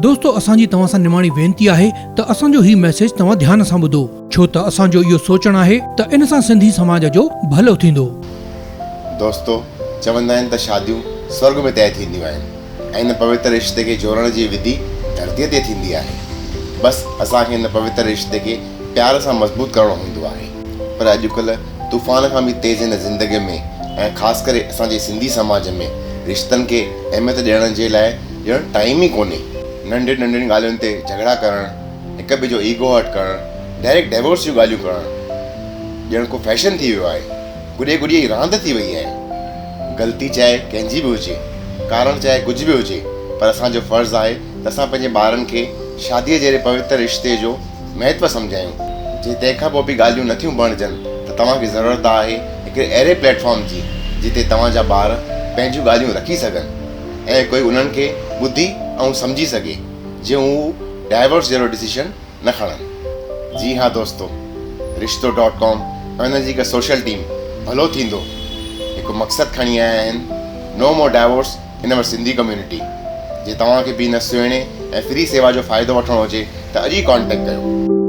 دوستو اسان جي توهان سان نماڻي وينتي آهي ته اسان جو هي ميسيج توهان ڌيان سان ٻڌو ڇو ته اسان جو اهو سوچڻ آهي ته ان سان سنڌي سماج جو ڀلو ٿيندو. دوستو چوندا آهن ته شاديون سورڳ ۾ طئي ٿينديون آهن ۽ ان پوتر رشتي کي جوڙڻ جي وڌي ڌرتيء تي ٿيندي آهي. بس اسان کي ان پوتر رشتي کي پيار سان مضبوط ڪرڻو هوندو آهي. پر اڄڪلهه طوفان کان به تيز هن زندگي ۾ ۽ خاص ڪري اسان جي سنڌي سماج ۾ رشتن کي اهميت ڏيڻ جي لاء ڄڻ ٽائيم ئي ڪونهي. ننڍين ننڍين ڳالهين تي جهڳڙا ڪرڻ، هڪ ٻئي جو ايگو هرٽ ڪرڻ، ڊائريڪٽ ڊائيورس جون ڳالهيون ڪرڻ ڄڻ ڪو فيشن ٿي ويو آهي. گڏي گڏيء جي راند ٿي وئي آهي. غلطي چاهي ڪنهن جي به هجي، ڪارڻ چاهي ڪجهه به هجي پر اسان جو فرض آهي ته اسان پنهنجي ٻارن کي شاديء جهڙي پوتر رشتي جو مهتو سمجهايون. جي تنهن کان پوء به ڳالهيون نٿيون بڻجن ته توهان کي ضرورت آهي هڪڙي اهڙي پليٽ فارم جي جتي توهان جا ٻار پنهنجون ڳالهيون رکي سگهن ۽ ڪوئي انهن کي ٻڌي ۽ سمجهي سگهي جيئن هو ڊائيورس جهڙو ڊسيشن نه کڻن. جي ها دوستو رشتو ڊاٽ ڪام ۽ انهن جي هڪ سوشل ٽيم ڀلو ٿيندو هڪ مقصد کڻي آيا آهن no more divorce in our Sindhi community جي توهان کي به ان سهڻي ۽ فري سيوا جو فائدو وٺڻو هجي ته اڄ ئي ڪانٽيڪٽ ڪيو.